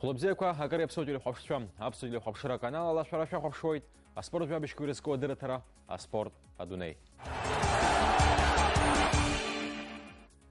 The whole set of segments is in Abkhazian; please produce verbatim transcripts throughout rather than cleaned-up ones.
Хәлыбзиақәа, акыр иаԥсоу телехәаԥшцәа, аԥсуа телехәаԥшра аканал ала шәара шәахәаԥшуеит аспорт жәабжьқәа ирызку адырраҭара, аспорт адунеи.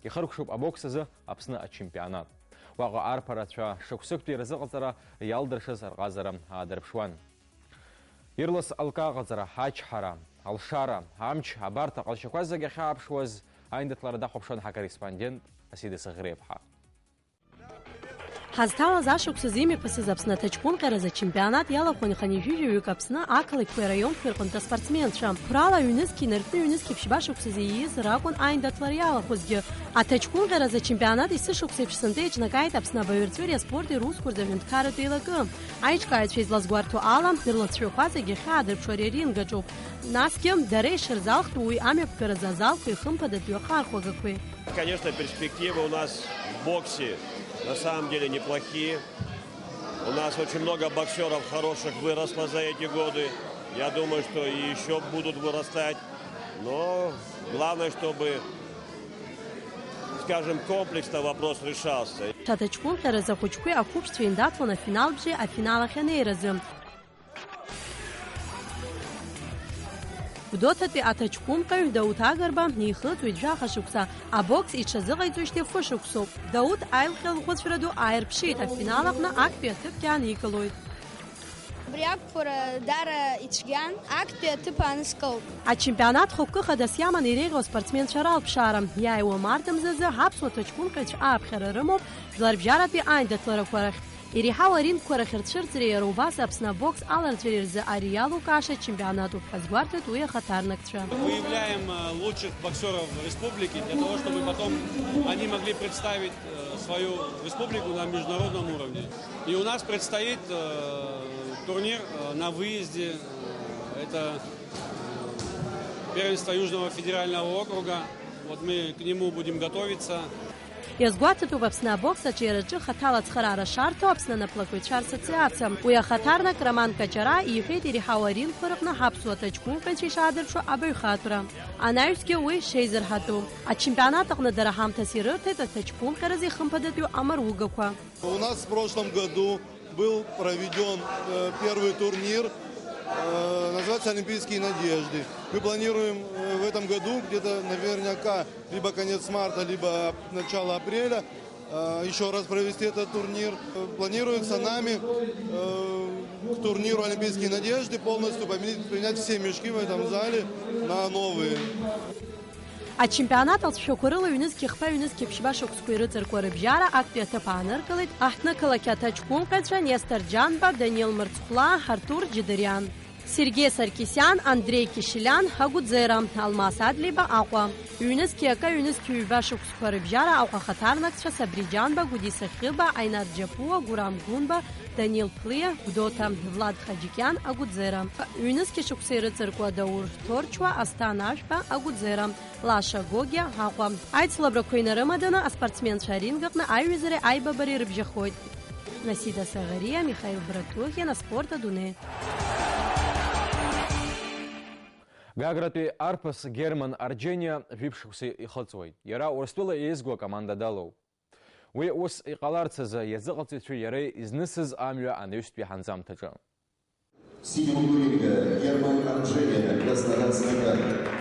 Ихыркәшоуп абокс азы Аԥсны ачемпионат. Уаҟа арԥарацәа шықәсыктәи рзыҟаҵара иалдыршаз рҟазара аадырԥшуан. Ирлас алкаҟаҵара, ачҳара, алшара, амч, абарҭ аҟазшьақәа зегьы ахьааԥшуаз аиндаҭлара дахәаԥшуан ҳакорреспондент Асида Саӷреиԥҳа. Ҳазҭалаз ашықәсазы имҩаԥысыз Аԥсны аҭаҷкәымҟьаразы ачемпионат иалахәын хынҩажәи жәаҩык Аԥсны ақалақьқәеи араионқәеи рҟынтә аспортсменцәа. Қәрала ҩнызқь инаркны ҩнызқь ԥшьба шықәсазы ииз ракәын аиндаҭлара иалахәызгьы. Аҭаҷкәымҟьаразы ачемпионат есышықәса еиԥш сынтәа еиҿнакааит Аԥсны абаҩрҵәыреи аспорти русқәа рзы аҳәынҭқарратә еилакы. Аиҿкааҩцәа излазгәарҭо ала, рлацәажәақәа зегьы ахьаадырԥшуа ари аринг аҿоуп. Насгьы, дара ишырзалхтәу уи амҩаԥгаразы азалқәеи хымԥадатәиу ахархәагақәеи. Конечно, перспективы у нас в боксе на самом деле неплохие. У нас очень много боксеров хороших выросло за эти годы. Я думаю, что и ещё будут вырастать. Но главное, чтобы, скажем, комплексно вопрос решался. Аҭаҷкәымҟьаразы ахәыҷқәеи ақәыԥшцәеи еиндаҭлон афиналбжеи афинал ахь анеиразы. Гәдоуҭатәи аҭаҷкәымҟьаҩ Дауҭ Агрба ихыҵуеит жәаха шықәса, абокс иҽазыҟаиҵоижьҭеи фышықәсоуп. Дауҭ аилҟьа лхәыцәра ду ааирԥшит, афинал аҟны актәи аҭыԥгьы ааникылоит. Абри ақәԥара даара ицәгьан, актәи аҭыԥ аанскылт. Ачемпионат хықәкы хадас иаманы иреиӷьу аспортсменцәа ралԥшаара. Иааиуа март мзазы ҳаԥсуа ҭаҷкәымҟьаҩцәа ааԥхьара рымоуп жәларбжьаратәи аиндаҭларақәа рахь. Иреиҳау арингқәа рахь рцәырҵреи иара убас Аԥсны абокс аларҵәареи рзы ари иалоу каша ачемпионатуп, азгәарҭоит уи ахаҭарнакцәа. Выявляем, э, лучших боксёров республики для того, чтобы потом они могли представить, э, свою республику на международном уровне. И у нас предстоит, э, турнир, э, на выезде. Э, это, э, первенство Южного федерального округа. Вот мы к нему будем готовиться. Иазгәаҭатәуп Аԥсны абокс аҿиараҿы хаҭала ацхыраара шарҭо Аԥсны анаплакыҩцәа рассоциациа. Уи ахаҭарнак Роман Каҷара иҳәеит, иреиҳау арингқәа рыҟны ҳаԥсуа ҭаҷкәымҟьаҩцәа ишаадырԥшуа абаҩхатәра. Анаҩсгьы уи шеизырҳатәу. Ачемпионат аҟны дара ҳамҭас ирырҭеит аҭаҷкәымҟьаразы ихымԥадатәиу амаругақәа. У нас в прошлом году был проведён, э, первый турнир, э, называется «Олимпийские надежды». Мы планируем, э, в этом году, где-то наверняка либо конец марта, либо ап-, начало апреля, э, ещё раз провести этот турнир. Э, планируется нами, э, к турниру «Олимпийские надежды» полностью поменять, принять все мешки в этом зале на новые. Ачемпионат алҵшәақәа рыла ҩнызқь хԥа, ҩнызқь ԥшьба шықәсқәа ирыҵаркуа рыбжьара актәи аҭыԥ ааныркылеит аҳҭнықалақь аҭаҷкәымҟьацәа Нестор Џьанба, Данил Мырцхәла, Артур Џьыдыриан, Сергеи Саркисиан, Андреи Кишилян, Агәыӡера, Алмас Адлеиба, Аҟәа. Ҩнызқьи акы, ҩнызқьи ҩба шықәсқәа рыбжьара Аҟәа ахаҭарнакцәа Сабри Џьанба, Гәдиса Хьыба, Аинар Џьапуа, Гурам Гәынба, Данил Ԥлиа, Гәдоуҭа, Влад Хаџьыкиан, Агәыӡера. Ҩнызқьи шықәса ирыҵаркуа Даур Ҭорчуа, Асҭан Ашәба, Агәыӡера, Лаша Гогиа, Аҟәа. Аицлабрақәа инарымаданы аспортсменцәа аринг аҟны аиҩызареи аибабареи рыбжьахоит. Насида Саӷариа, Михаил Братухин, аспорт адунеи. Гагратәи арԥыс Герман Арџьениа жәиԥшь шықәса ихыҵуеит. Иара Урыстәыла еизгоу акоманда далоуп. Уи ус иҟаларц азы иазыҟаҵаҩцәеи иареи изнысыз амҩа анаҩстәи ҳанҵамҭаҿы. В синем ринге Герман Аржения, Краснодарский край.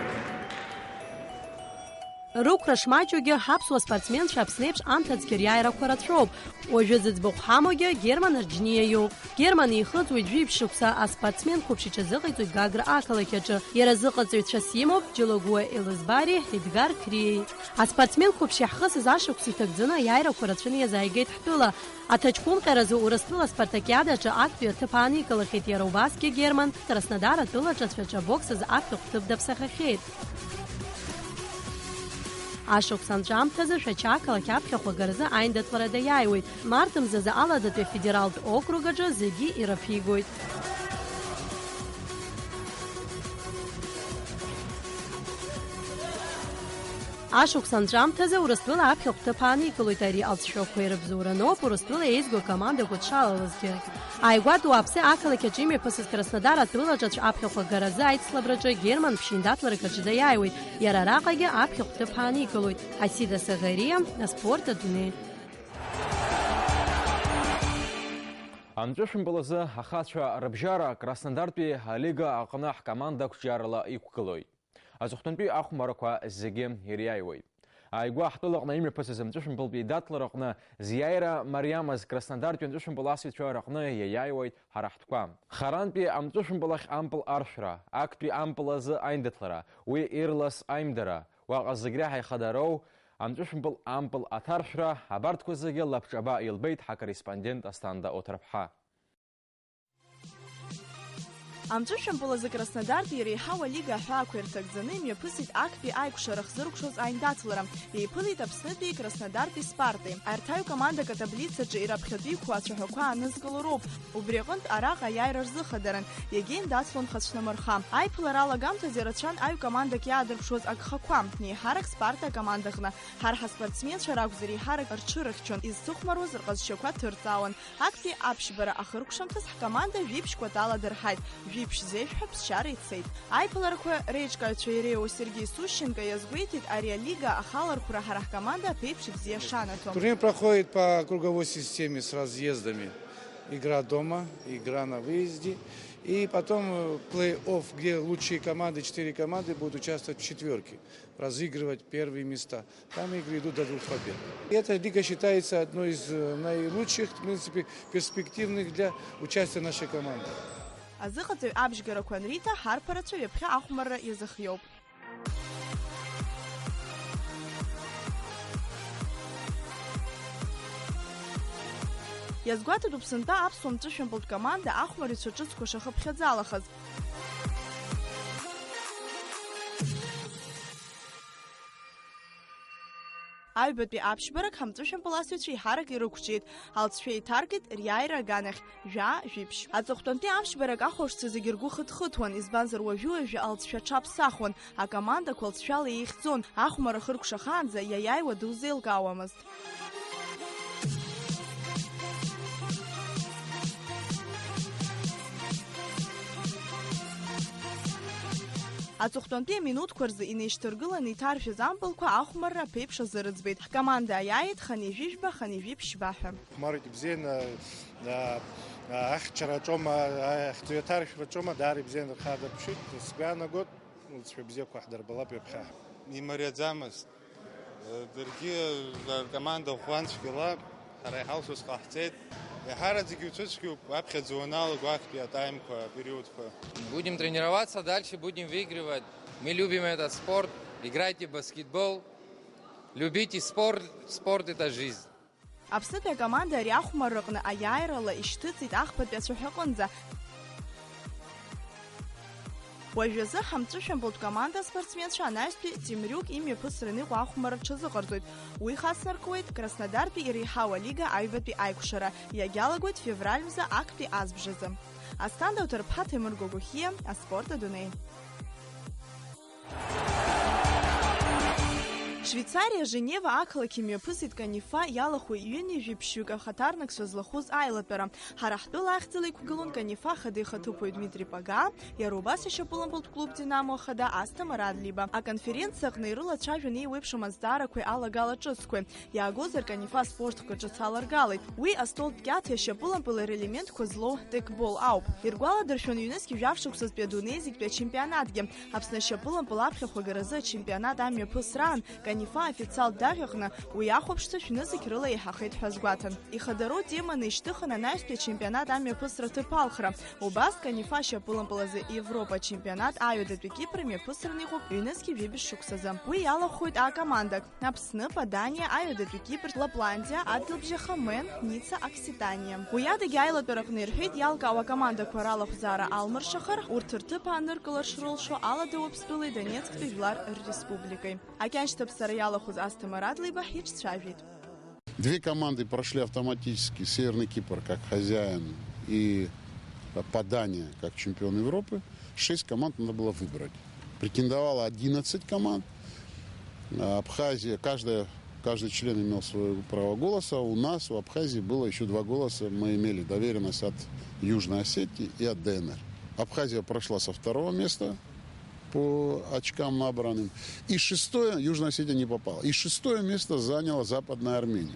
Рықәра шмаҷугьы, ҳаԥсуа спортсменцәа Аԥсны еиԥш анҭыҵгьы риааирақәа рацәоуп. Уажәы зыӡбахә ҳамоугьы Герман Арџьниа иоуп. Герман ихыҵуеит жәиԥшь шықәса, аспортсмен қәыԥш иҽазыҟаиҵоит Гагра ақалақь аҿы. Иара зыҟаҵаҩцәас имоуп Џьолагәуа Елызбари Едгар Қриеи. Аспортсмен қәыԥш иаҳхысыз ашықәс иҭагӡаны аиааирақәа рацәаны иазааигеит ҳтәыла. Аҭаҷкәымҟьаразы Урыстәыла аспартакиадаҿы актәи аҭыԥ ааникылахьеит иара убасгьы Герман, Краснодар атәылаҿацәа аҿы абокс азы аԥхьахә ҭыԥ даԥсахахьеит. Ашықәс анҵәамҭазы Шәача ақалақь аԥхьахә агаразы аиндаҭлара даиааиуеит. Март мзазы Аладатәи афедералтә округ аҿы зегьы ираԥигоит. Ашықәс анҵәамҭазы Урыстәыла аԥхьахә ҭыԥ ааникылоит, ари алҵшәақәа ирыбзоураноуп Урыстәыла еизгоу акомандақәа дшалалазгьы. Ааигәатәи уааԥсеи ақалақь аҿы имҩаԥысыз Краснодар атәылаҿацә аԥхьахә агаразы аицлабраҿы Герман ԥшьындаҭларак аҿы даиааиуеит, иара араҟагьы аԥхьахә ҭыԥ ааникылоит. Асида Саӷариа, аспорт адунеи. Амҵәышәымпыл азы ахацәа рыбжьара Краснодартәи алига аҟны ҳкоманда қәҿиарала иқәгылоит. Аҵыхәтәантәи ахәмарақәа зегьы ириааиуеит. Ааигәа ҳтәылаҟны имҩаԥысыз амҵәышәымпылтәи идаҭлараҟны зиааира мариамыз Краснодартәи амҵәышәымпыл асыҩцәа рыҟны иаиааиуеит ҳара ҳтәқәа. Харантәи амҵәышәымпыл ахь ампыл аршәра, актәи ампыл азы аиндаҭлара, уи ирлас аимдара, уаҟа зегь реиҳа ихадароу амҵәышәымпыл ампыл аҭаршәра, абарҭқәа зегьы лабҿаба илбеит ҳакорреспондент Асҭанда Оҭырԥҳа. Амҵәышәымпыл азы Краснодартәи иреиҳау алига аҳәаақәа ирҭагӡаны имҩаԥысит актәи аикәшара хзыркәшоз аиндаҭлара. Еиԥылеит Аԥснытәи Краснодартәи Спарти. Арҭ аҩ командак атаблицаҿы ираԥхьатәиқәа ацәаҳәақәа аанызкыло роуп. Убри аҟынтә араҟа аиааира рзыхадаран, иагьа индацлон хацәнамырха. Аиԥылара алагамҭазы ирацәан аҩ командак иаадырԥшуаз агхақәа. Еиҳарак Спарта акомандаҟны. Ҳара ҳаспортсменцәа ракәзар, еиҳарак рҽырыхьчон, изцыхәмаруаз рҟазшьақәа ҭырҵаауан. Актәи аԥшьбара ахыркәшамҭаз ҳкоманда жәиԥшь кәатала дырҳаит, жәиԥшь зежә ҳәа ԥсшьара ицеит. Аиԥыларақәа реиҿкааҩцәа иреиуоу Сергеи Сущенко иазгәеиҭеит, ари алига ахалархәра ҳара ҳкоманда аԥеиԥш бзиа шанаҭо. Турнир проходит по круговой системе с разъездами. Игра дома, игра на выезде. И потом э, плей-офф, где лучшие команды, четыре команды будут участвовать в четверке, разыгрывать первые места. Там игры идут до двух побед. И эта лига считается одной из э, наилучших, в принципе, перспективных для участия нашей команды. Азыҟаҵаҩ абжьгарақәа анриҭа, ҳарԥарацәа ҩаԥхьа ахәмарра иазыхиоуп. Иазгәаҭатәуп сынтәа аԥсуа мҵәышәымпылтә команда ахәмарҩцәа ҿыцқәа шахыԥхьаӡалахаз. Аҩбатәи аԥшьбарак ҳамҵәышәымпыласыҩцәа еиҳарак ирықәҿиеит, алҵшәа еиҭаркит риааира аганахь, жәаа, жәиԥшь. Аҵыхәтәантәи аԥшьбарак ахәаԥшцәа зегьы ргәы хыҭхыҭуан, избанзар уажәы-уажәы алҵшәа ҽаԥсахуан, акомандақәа алҵшәала еихьӡон, ахәмарра хыркәшахаанӡа иаиааиуа дузеилкаауамызт. Аҵыхәтәантәи аминуҭқәа рзы инеишьҭаргыланы иҭаршәыз ампылқәа ахәмарра аԥеиԥш азырыӡбеит. Ҳкоманда аиааит хынҩажәи жәба, хынҩажәи ԥшьба ҳәа. Хәмарит ибзианы, а, а, ахьчараҿома, а, ахьӡ-ҩаҭаршәраҿома, даара ибзианы рхадырԥшит. Сгәы иаанагоит, лҵшәа бзиақәа ҳдырбалап ҩаԥхьа. Имариаӡамызт. Даргьы ркоманда ӷәӷәан цәгьала, ҳара иҳалшоз ҟаҳҵеит. Еиҳараӡакгьы уцәыцәгьоуп, аԥхьаӡа уаналага актәи атаймқәа, апериодқәа. Будем тренироваться дальше, будем выигрывать. Мы любим этот спорт. Играйте в баскетбол. Любите спорт. Спорт — это жизнь. Аԥснытәи акоманда ари ахәмарраҟны аиааирала ишьҭыҵит ахԥатәи ацәаҳәаҟынӡа. Уажәазы ҳамҵәышәымпылтә команда аспортсменцәа анаҩстәи Темриук имҩаԥысраны иҟоу ахәмарра рҽазыҟарҵоит. Уи хацнаркуеит Краснодартәи иреиҳау алига аҩбатәи аиқәшара, иагьалагоит февраль мза актәи азбжазы. Асҭанда Уҭарԥҳа, Ҭемыр Гогохиа, аспорт адунеи. Швеицариа Женева ақалақь имҩаԥысит Канифа иалахәу ҩынҩажәи ԥшьҩык ахаҭарнакцәа злахәыз аилатәара. Ҳара ҳтәыла ахьӡала иқәгылон Канифа ахада ихаҭыԥуаҩ Дмитри Пага, иара убас ашьапылампылтә клуб Динамо ахада Асҭа Марадлиба. Аконференциа аҟны ирылацәажәон еиуеиԥшым азҵаарақәеи алагала ҿыцқәеи. Иаагозар, Канифа аспорт хкы ҿыц аларгалеит. Уи астолтә кьаҭ иашьапылампылара елементқәа злоу текбол ауп. Иргәаладыршәон ҩнызқь жәаф шықәсазтәи адунеи зегьтәи ачемпионатгьы. Аԥсны ашьапылампыл аԥхьахә агаразы ачемпионат амҩаԥысраан Канифа аофициалтә даҟьаҟны уи ахәаԥшцәа шәнызқь рыла еиҳахеит ҳәа азгәаҭан. Ихадароу теманы ишьҭыхын анаҩстәи ачемпионат амҩаԥысра ҭыԥ алхра. Убас Канифа ашьапылампыл азы Европа ачемпионат аҩадатәи Кипр мҩаԥысраны иҟоуп ҩнызқь жәибжь шықәсазы. Уи иалахәхоит акомандак. Аԥсны, Паданиа, аҩадатәи Кипр, Лапландиа, адгьылбжьаха Мен, Ница, Окситаниа. Уи адагьы аилатәараҟны ирҳәеит, иалкаау акомандақәа ралахәзаара алмыршахар, урҭ рҭыԥ ааныркылар шрылшо Алада Уаԥстәылеи Донецктәи Жәлар Рреспубликеи. Акьаншьҭаԥсара иалахәыз Асҭа Марадлиба ҳиҿцәажәеит. Две команды прошли автоматически, Северный Кипр как хозяин и Падания как чемпион Европы. Шесть команд надо было выбрать. Претендовало одиннадцать команд. А Абхазия, каждая, каждый член имел свое право голоса. У нас, у Абхазии было еще два голоса. Мы имели доверенность от Южной Осетии и от Д Н Р. Абхазия прошла со второго места по очкам набранным. И шестое, Южная Осетия не попала. И шестое место заняла Западная Армения.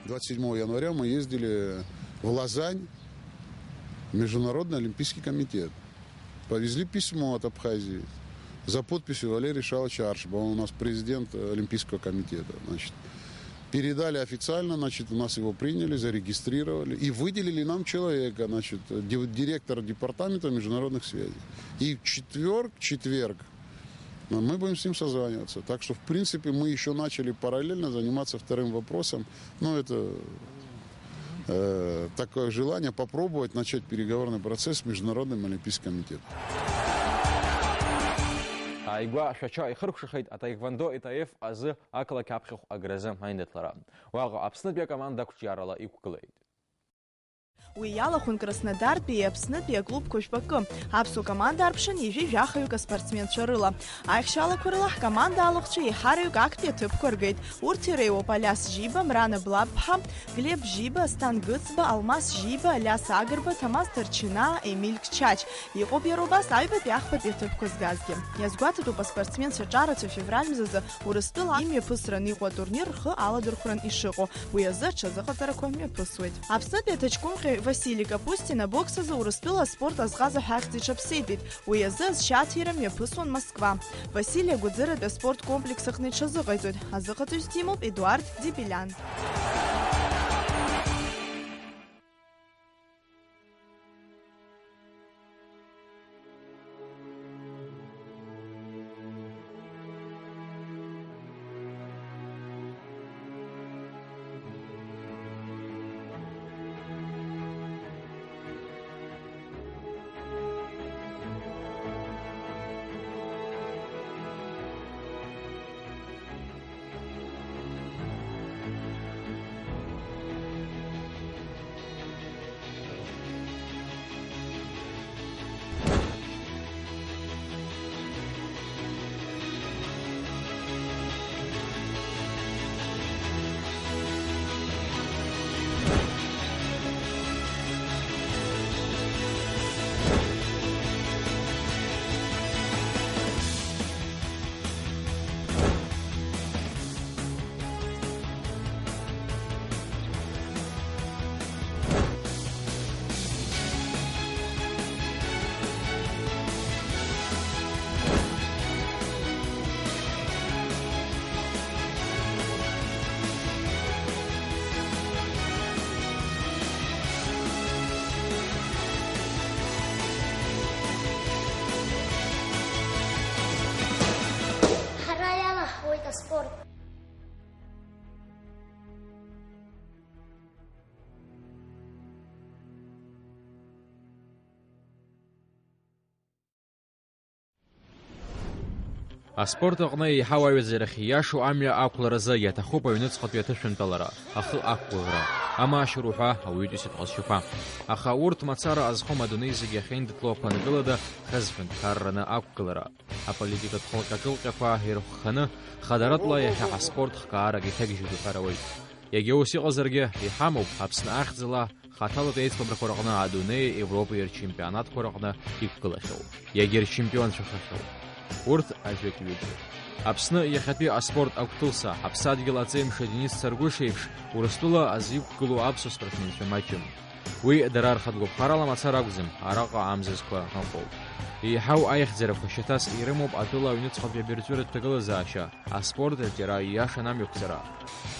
Двадцать седьмого января мы ездили в Лозань, в Международный олимпийский комитет. Повезли письмо от Абхазии за подписью Валерия Шалыча Аршбова, у нас президент, э, Олимпийского комитета. Значит, передали официально, значит, у нас его приняли, зарегистрировали и выделили нам человека, значит, ди-, директора департамента международных связей. И в четверг, четверг, но мы будем с ним созваниваться. Так что, в принципе, мы еще начали параллельно заниматься вторым вопросом. Ну, это, э, такое желание попробовать начать переговорный процесс с Международным олимпийским комитетом. Ааигәа Шәача ихыркәшахеит атаеквондо итаиф азы ақалақь аԥхьахә агразы аиндаҭлара. Уаҟа Аԥснытәи акоманда ақәҿиарала иқәгылеит. Уи иалахәын Краснодартәи Аԥснытәи аклубқәа жәпакы. Аԥсуа команда арԥшын ҩажәи жәахаҩык аспортсменцәа рыла. Аихшьалақәа рыла ҳкоманда алахәцәа еиҳараҩык актәи аҭыԥқәа ргеит. Урҭ иреиуоуп Алиас Жьиба, Мрана Блабԥҳа, Глеб Жьиба, Асҭан Гыцба, Алмас Жьиба, Алиас Агрба, Ҭамаз Ҭарчынаа, Емиль Кчач. Иҟоуп иара убас аҩбатәи ахԥатәи аҭыԥқәа згазгьы. Иазгәаҭатәуп аспортсменцәа ҿарацәа февраль мзазы Урыстәыла имҩаԥысран иҟоу атурнир рхы аладырхәран ишыҟоу. Уи азы аҽазыҟаҵарақәа мҩаԥысуеит. Аԥснытәи аҭаҷкәымҟьаҩ Васили Капустина абокс азы Урыстәыла аспорт азҟаза ҳәа ахьӡ иҽаԥсеитәит. Уи азы азшьаҭира мҩаԥысуан Москва. Васили агәыӡыратәи аспорт комплекс аҟны иҽазыҟаиҵоит. Азыҟаҵаҩыс димоуп Едуард Дебелян. Ҳара иалаҳхуеит аспорт. Аспорт аҟны еиҳау аҩаӡарахь ииашоу амҩа ақәларазы иаҭахуп аҩныҵҟатәи аҭышәынтәалара, ахы ақәгәыӷра, амаашьара уҳәа ауаҩытәыҩсатә ҟазшьақәа. Аха урҭ мацара азхом адунеи зегь иахьеиндаҭло ақәа анкылада хазхьынтә ԥхарраны ақәгылара. Аполитикатә хылҟьа-ҿылҟьақәа ирхханы, хадаратәла иахьа ҳаспорт хкаарак иҭагьежьуп иҳәар ауеит. Иагьа ус иҟазаргьы, иҳамоуп Аԥсны ахьӡала хаҭалатәи аицлабрақәа рҟны адунеи, Европеи рчемпионатқәа рҟны иқәгылахьоу, иагьа рчемпионцәахахьоу. Урҭ ажәытә-ҩытәуп. Аԥсны иахьатәи аспорт агәҭылса, ҳаԥсадгьыл аҵеимша Денис Царгәыш иеиԥш, Урыстәыла азы иқәгылоу аԥсуа спортсменцәа маҷым. Уи дара рхатә гәаԥхарала мацара акәӡам, араҟа амзызқәа ыҟоуп. Еиҳау аихьӡарақәа шьаҭас ирымоуп атәыла аҩныҵҟатәи абиржәытә ҭагылазаашьа, аспорт аҿиара ииашан амҩақәҵара.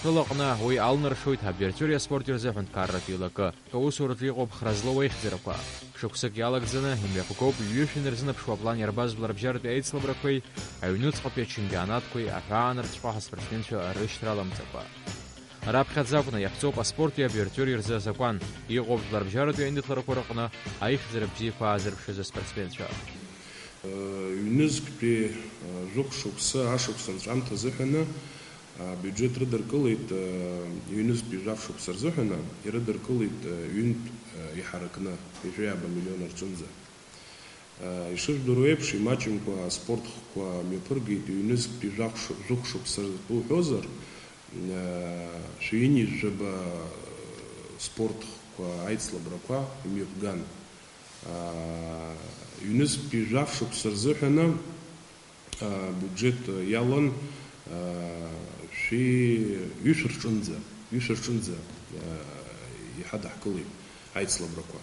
Тәылаҟны уи алнаршоит абиржәытә аспорт ирзы аҳәынҭқарратә еилакы. Аусураҿы иҟоуп хра злоу аихьӡарақәа. Шықәсык иалагӡаны имҩаԥгоуп ҩышәи рзынаԥшуа аплан иарбаз жәларбжьаратәи аицлабрақәеи аҩнуҵҟатәи ачемпионатқәеи аҳәаанырцәҟа ҳаспортсменцәа рышьҭра аламҵакәа. Раԥхьаӡа акәны иаԥҵоуп аспорти абиржәи рзы азакәан, иҟоуп жәларбжьаратәи аиндаҭларақәа рыҟны аихьӡара бзиақәа аазырԥшыз аспортсменцәа. Ҩнызқьтәи жәохә шықәсы ашықәс анҵәамҭа азыҳәаны абиуџьеҭ рыдыркылеит, ҩнызқьтәи жәаф шықәса рзыҳәаны ирыдыркылеит ҩынтә иҳаракны, ҩажәи ааба миллион рҿынӡа. Ишыжәдыруа еиԥш, имаҷымкәа аспорт хкқәа мҩаԥыргеит ҩнызқьтәи жәахә шы-, жәохә шықәса ртәы уҳәозар, шәи ҩынҩажәаба спорт хкқәа аицлабрақәа имҩаԥган. Ҩнызқьтәи жәаф шықәса рзыҳәаны абиуџьеҭ иалан шәи ҩышә рҿынӡа. Ҩышәа рҿынӡа, э, иҳадаҳкылеит аицлабрақәа.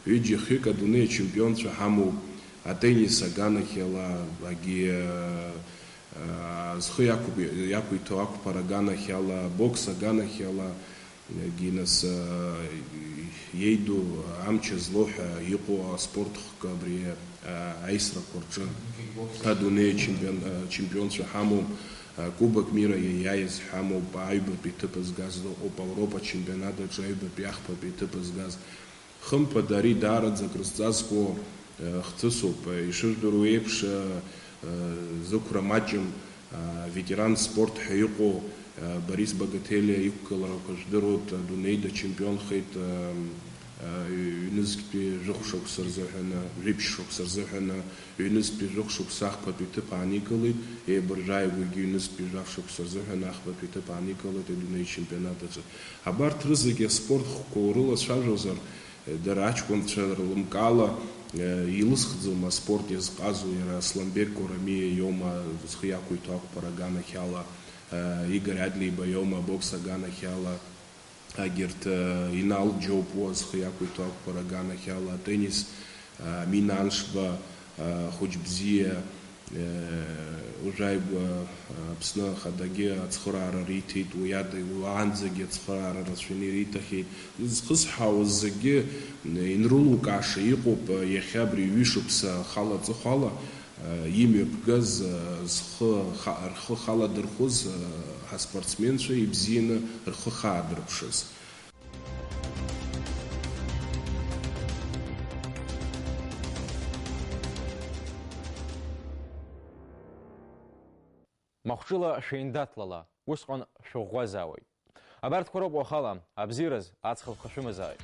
Ҩыџьа-хҩык адунеи ачемпионцәа ҳамоуп, атеннис аганахьала, агьи, а, а, зхы иақәиҭу ақәԥара аганахьала, абокс аганахьала, Гинес, а, иеиду амч злоу ҳәа иҟоу аспорт хкы абри, а, аисрақәа рҿы адунеи чемпион-, а, чемпионцәа ҳамоуп, а, Кубок мира иаиааиз ҳамоуп, аҩбатәи ҭыԥ згаз ыҟоуп, Ауропа чемпионат аҿы аҩбатәи ахԥатәи ҭыԥ згаз. Хымԥада, ари даараӡа акрызҵазкуа, э, хҭысуп. Ишыжәдыруа еиԥш, э, э, зықәра маҷым, э, ветеран спорт ҳәа иҟоу, э, Борис Багателиа иқәгыларақәа жәдыруеит, адунеи дачемпионхеит, э, э, ҩнызқьтәи жәохә шықәса рзыҳәаны, жәиԥшь шықәса рзыҳәаны, ҩнызқьтәи жәохә шықәса ахԥатәи ҭыԥ ааникылеит, еибыржәааигәагьы ҩнызқьтәи жәаф шықәса рзыҳәаны ахԥатәи ҭыԥ ааникылеит адунеи ачемпионат аҿы. Абарҭ рызегьы аспорт хкқәа урылацәажәозар, дара аҷкәынцәа рлымкаала, э, илысхӡом аспорт иазҟазоу, иара Асланбек Корамиа иоума зхы иақәиҭу ақәԥара аганахьала, э, Игорь Адлеиба иоума абокс аганахьала, агьырҭ, э, Инал Џьопуа зхы иақәиҭу ақәԥара аганахьала, атеннис, э, Амина Аншба, э, Хәыҷбзиа, Уажәааигәа Аԥсны Ахадагьы ацхыраара риҭеит, уи ада уаанӡагьы ацхыраара рацәаны ириҭахьеит. Зхысҳәаауаз зегьы инрылукааша иҟоуп, иахьа абри ҩышықәса ахала аҵыхәала имҩаԥгаз, зхы ха-, рхы халадырхәыз ҳаспортсменцәа ибзианы рхы хаадырԥшыз. Махәҿыла шәеиндаҭлала, усҟан шәыӷәӷәазаауеит. Абарҭқәа роуп уахала, абзиараз аҵх алԥха шәымазааит.